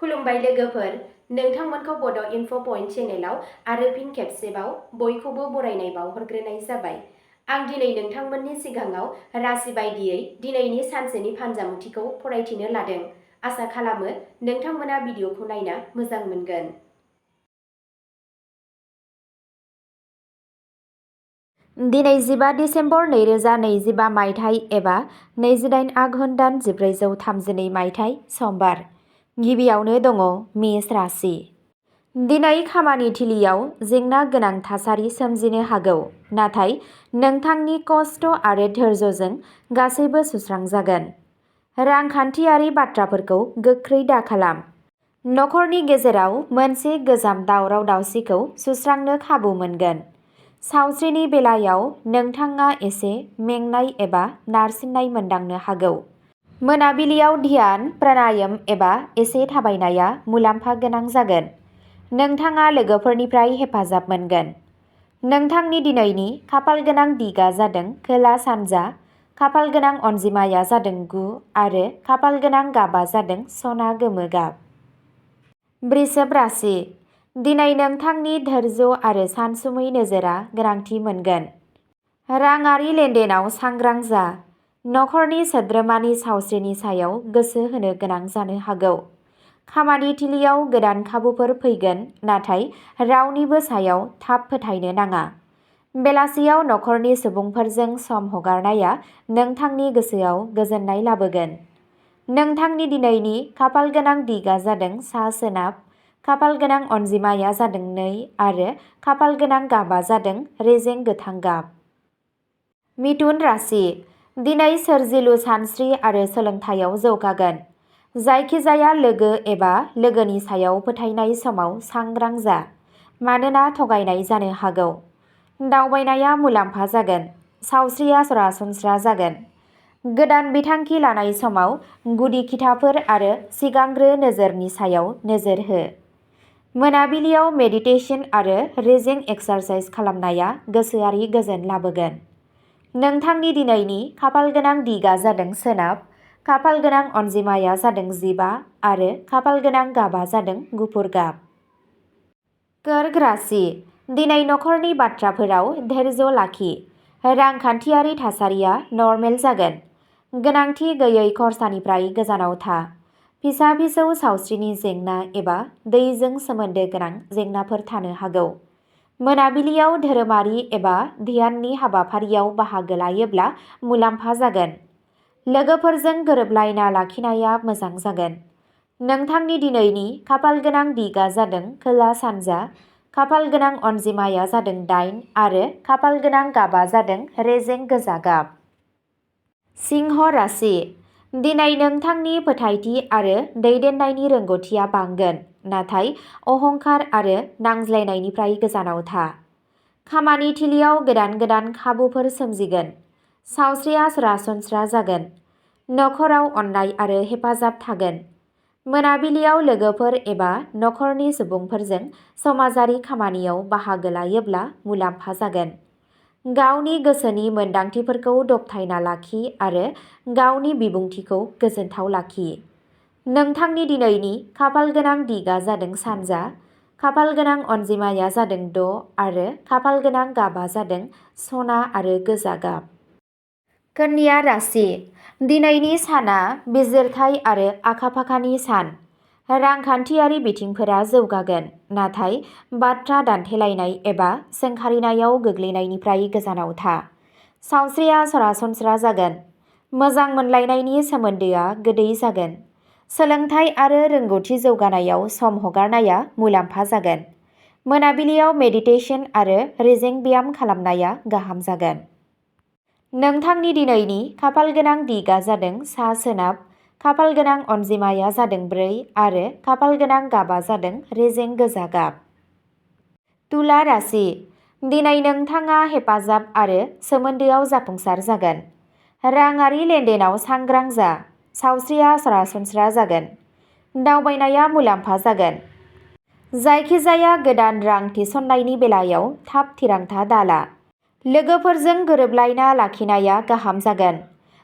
खुलुमबाय लोगोफोर, नोंथांमोनखौ बड' इनफ' पइन्ट चेनेलाव आरो फिन खेबसेबाव बयखौबो बरायनाय बावहरग्रोनाय जाबाय। आं दिनै नोंथांमोननि सिगाङाव राशि बायदियै दिनैनि सानसेनि फानजामुथिखौ फरायथिनो लादों। आसा खालामो नोंथांमोना भिडिअखौ नायना मोजां मोनगोन। दिनै 15 डिसेम्बर 2025 मायथाइ एबा 28 आघोन दान 1432 मायथाइ समबार। गिबियावनो दङ मेष राशि। दिनै खामानि थिलियाव जेंना गोनां थासारि सोमजिनो हागौ, नाथाय नोंथांनि खस्थ' आरो धैर्यजों गासैबो सुस्रांजागोन। रांखान्थियारि बाथ्राफोरखौ गोख्रै दाखालाम। नखरनि गेजेराव मोनसे गोजाम दावराव-दावसिखौ सुस्रांनो खाबु मोनगोन। सावस्रिनि बेलायाव नोंथाङा एसे मेंनाय एबा नारसिननाय मोनदांनो हागौ। मोनाबिलियाव ध्यान, प्राणायाम एबा एसे थाबायनाया मुलाम्फा गोनां जागोन। नोंथाङा लोगोफोरनिफ्राय हेफाजाब मोनगोन। नोंथांनि दिनैनि खाफालगोनां दिगा जादों खोला-सानजा, खाफालगोनां अनजिमाया जादों 9 आरो खाफालगोनां गाबा जादों सना गोमो गाब। वृषभ राशि। दिनै नोंथांनि धैर्य आरो सानसुमै नोजोरा गोनांथि मोनगोन। राङारि लेनदेनाव सांग्रां जा। नखरनि सोद्रोमानि सावस्रिनि सायाव गोसो होनो गोनां जानो हागौ। खामानि थिलियाव गोदान खाबुफोर फैगोन, नाथाय रावनिबो सायाव थाब फोथायनो नाङा। बेलासियाव नखरनि सुबुंफोरजों सम हगारनाया नोंथांनि गोसोआव गोजोननाय लाबोगोन। नोंथांनि दिनैनि खाफालगोनां दिगा जादों सा-सोनाब, खाफालगोनां अनजिमाया जादों 2 आरो खाफालगोनां गाबा जादों रेजें गोथां गाब। मिथुन राशि। दिनै सोरजिलु सानस्रि आरो सोलोंथायाव जौगागोन। जायखिजाया लोगो एबा लोगोनि सायाव फोथायनाय समाव सांग्रां जा, मानोना थगायनाय जानो हागौ। दावबायनाया मुलाम्फा जागोन। सावस्रिया सरासनस्रा जागोन। गोदान बिथांखि लानाय समाव गुदि खिथाफोर आरो सिगांग्रो नोजोरनि सायाव नोजोर हो। मोनाबिलियाव मेडिटेशन आरो रेजें एक्सारसाइज खालामनाया गोसोआरि गोजोन लाबोगोन। नोंथांनि दिनैनि खाफालगोनां दिगा जादों सोनाब, खाफालगोनां अनजिमाया जादों 15 आरो खाफालगोनां गाबा जादों गुफुर गाब। कर्क राशि। दिनै नखरनि बाथ्राफोराव धैर्य लाखि। रांखान्थियारि थासारिया नर्मेल जागोन। गोनांथि गैयै खरसानिफ्राय गोजानाव था। फिसा-फिसौ सावस्रिनि जेंना एबा दैजों सोमोन्दो गोनां जेंनाफोर थानो हागौ। मोनाबिलियाव धोरोमारि एबा ध्याननि हाबाफारियाव बाहागो लायोब्ला मुलाम्फा जागोन। लोगोफोरजों गोरोबलायना लाखिनाया मोजां जागोन। नोंथांनि दिनैनि खाफालगोनां दिगा जादों खोला-सानजा, खाफालगोनां अनजिमाया जादों 8 आरो खाफालगोनां गाबा जादों रेजें गोजा गाब। सिंह राशि। दिनै नोंथांनि फोथायथि आरो दैदेननायनि रोंग'थिया बांगोन, नाथाय अहंकार आरो नांज्लायनायनिफ्राय गोजानाव था। खामानि थिलियाव गोदान खाबुफोर सोमजिगोन। सावस्रिया सरासनस्रा जागोन। नखराव अननाय आरो हेफाजाब थागोन। मोनाबिलियाव लोगोफोर एबा नखरनि सुबुंफोरजों समाजारि खामानियाव बाहागो लायोब्ला मुलाम्फा जागोन। गावनि गोसोनि मोनदांथिफोरखौ दबथायना लाखि आरो गावनि बिबुंथिखौ गोजोनथाव लाखि। नोंथांनि दिनैनि खाफालगोनां दिगा जादों सानजा, खाफालगोनां अनजिमाया जादों 6 आरो खाफालगोनां गाबा जादों सना आरो गोजा गाब। कन्या राशि। दिनैनि साना बिजिरथाय आरो आखा-फाखानि सान। रांखान्थियारि बिथिंफोरा जौगागोन, नाथाय बाथ्रा दान्थेलायनाय एबा सोंखारिनायाव गोग्लैनायनिफ्राय गोजानाव था। सावस्रिया सरासनस्रा जागोन। मोजां मोनलायनायनि सोमोन्दोआ गोदै जागोन। सोलोंथाइ आरो रोंग'थि जौगानायाव सम हगारनाया मुलाम्फा जागोन। मोनाबिलियाव मेडिटेशन आरो रेजें ब्याम खालामनाया गाहाम जागोन। नोंथांनि दिनैनि खाफालगोनां दिगा जादों सा-सोनाब, खाफालगोनां अनजिमाया जादों 4 आरो खाफालगोनां गाबा जादों रेजें गोजा गाब। तुला राशि। दिनै नोंथाङा हेफाजाब आरो सोमोन्दोआव जाफुंसार जागोन। राङारि लेनदेनाव सांग्रां जा। सावस्रिया सरासनस्रा जागोन। दावबायनाया मुलाम्फा जागोन। जायखिजाया गोदान रां थिसननायनि बेलायाव थाब थिरांथा दाला। लोगोफोरजों गोरोबलायना लाखिनाया गाहाम जागोन।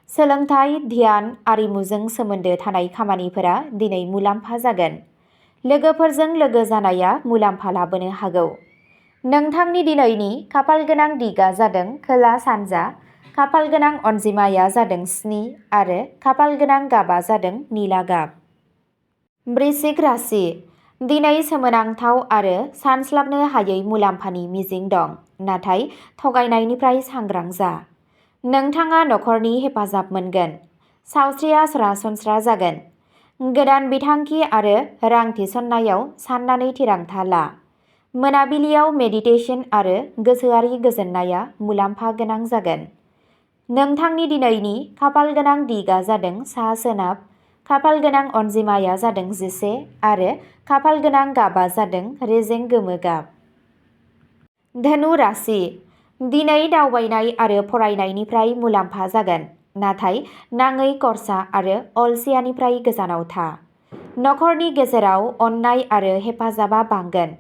सोलोंथाइ, ध्यान, आरिमुजों सोमोन्दो थानाय खामानिफोरा दिनै मुलाम्फा जागोन। लोगोफोरजों लोगो जानाया मुलाम्फा लाबोनो हागौ। नोंथांनि दिनैनि खाफालगोनां दिगा जादों खोला-सानजा, खाफालगोनां अनजिमाया जादों 7 आरो खाफालगोनां गाबा जादों निला गाब। वृश्चिक राशि। दिनै सोमोनांथाव आरो सानस्लाबनो हायै मुलाम्फानि मिजिं दं, नाथाय थगायनायनिफ्राय सांग्रां जा। नोंथाङा नखरनि हेफाजाब मोनगोन। सावस्रिया सरासनस्रा जागोन। गोदान बिथांखि आरो रां थिसननायाव साननानै थिरांथा ला। मोनाबिलियाव मेडिटेसन आरो गोसोआरि गोजोननाया मुलाम्फा गोनां जागोन। नोंथांनि दिनैनि खाफालगोनां दिगा जादों सा-सोनाब, खाफालगोनां अनजिमाया जादों 11 आरो खाफालगोनां गाबा जादों रेजें गोमो गाब। धनु राशि। दिनै दावबायनाय आरो फरायनायनिफ्राय मुलाम्फा जागोन, नाथाय नाङै खर्सा आरो अलसियानिफ्राय गोजानाव था। नखरनि गेजेराव अननाय आरो हेफाजाबा बांगोन।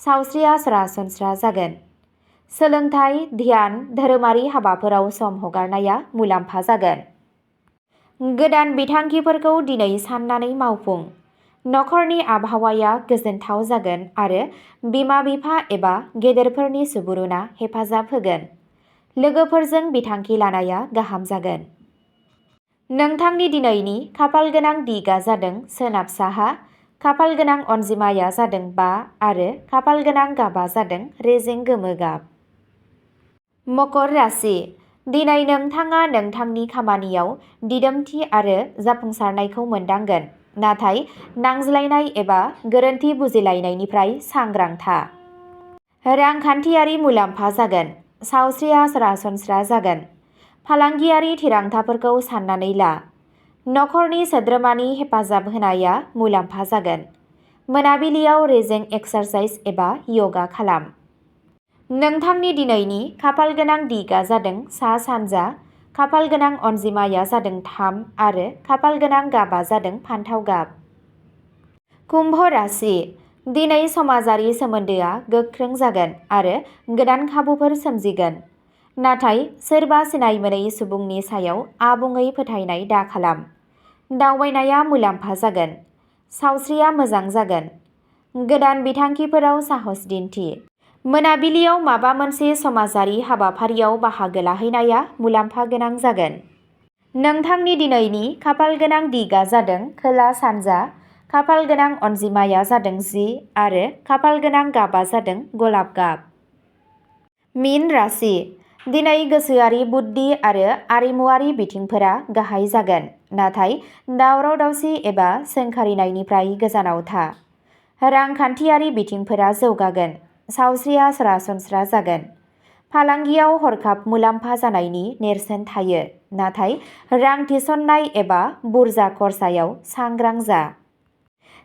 सावस्रिया सरासनस्रा जागोन। सोलोंथाइ, ध्यान, धोरोमारि हाबाफोराव सम हगारनाया मुलाम्फा जागोन। गोदान बिथांखिफोरखौ दिनै साननानै मावफुं। नखरनि आबहावाया गोजोनथाव जागोन आरो बिमा-बिफा एबा गेदेरफोरनि सुबुरुनआ हेफाजाब होगोन। लोगोफोरजों बिथांखि लानाया गाहाम जागोन। नोंथांनि दिनैनि खाफालगोनां दिगा जादों सोनाब-साहा, खाफालगोनां अनजिमाया जादों 5 आरो खाफालगोनां गाबा जादों रेजें गोमो गाब। मकर राशि। दिनै नोंथाङा नोंथांनि खामानियाव दिदोमथि आरो जाफुंसारनायखौ मोनदांगोन, नाथाय नांज्लायनाय एबा गोरोन्थि बुजिलायनायनिफ्राय सांग्रां था। रांखान्थियारि मुलाम्फा जागोन। सावस्रिया सरासनस्रा जागोन। फालांगियारि थिरांथाफोरखौ साननानै ला। नखरनि सोद्रोमानि हेफाजाब होनाया मुलाम्फा जागोन। मोनाबिलियाव रेजें एक्सारसाइज एबा यगा खालाम। नोंथांनि दिनैनि खाफालगोनां दिगा जादों सा-सानजा, खाफालगोनां अनजिमाया जादों 3 आरो खाफालगोनां गाबा जादों फान्थाव गाब। कुम्भ राशि। दिनै समाजारि सोमोन्दोआ गोख्रों जागोन आरो गोदान खाबुफोर सोमजिगोन। नाथाय सोरबा सिनाय मोनै सुबुंनि सायाव आबुङै फोथायनाय दाखालाम। दावबायनाया मुलाम्फा जागोन। सावस्रिया मोजां जागोन। गोदान बिथांखिफोराव साहस दिन्थि। मोनाबिलियाव माबा मोनसे समाजारि हाबाफारियाव बाहागो लाहैनाया मुलाम्फा गोनां जागोन। नोंथांनि दिनैनि खाफालगोनां दिगा जादों खोला-सानजा, खाफालगोनां अनजिमाया जादों 10 आरो खाफालगोनां गाबा जादों गलाब गाब। मीन राशि। दिनै गोसोआरि बुद्धि आरो आरिमुआरि बिथिंफोरा गाहाय जागोन, नाथाय दावराव-दावसि एबा सोंखारिनायनिफ्राय गोजानाव था। रांखान्थियारि बिथिंफोरा जौगागोन। सावस्रिया सरासनस्रा जागोन। फालांगियाव हरखाब मुलाम्फा जानायनि नेरसोन थायो, नाथाय रां थिसननाय एबा बुरजा खरसायाव सांग्रां जा।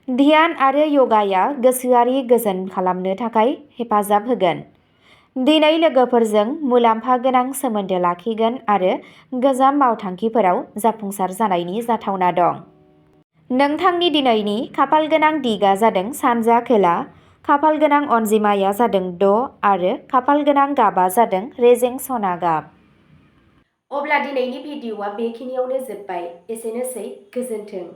ध्यान आरो यगाया गोसोआरि गोजोन खालामनो थाखाय हेफाजाब होगोन। दिनै लोगोफोरजों मुलाम्फा गोनां सोमोन्दो लाखिगोन आरो गोजाम मावथांखिफोराव जाफुंसार जानायनि जाथावना दं। नोंथांनि दिनैनि खाफालगोनां दिगा जादों सानजा-खोला, खाफालगोनां अनजिमाया जादों 6 आरो खाफालगोनां गाबा जादों रेजें सना गाब। अब्ला दिनैनि भिडिअ'आ बेखिनियावनो जोब्बाय। एसेनोसै, गोजोन्थों।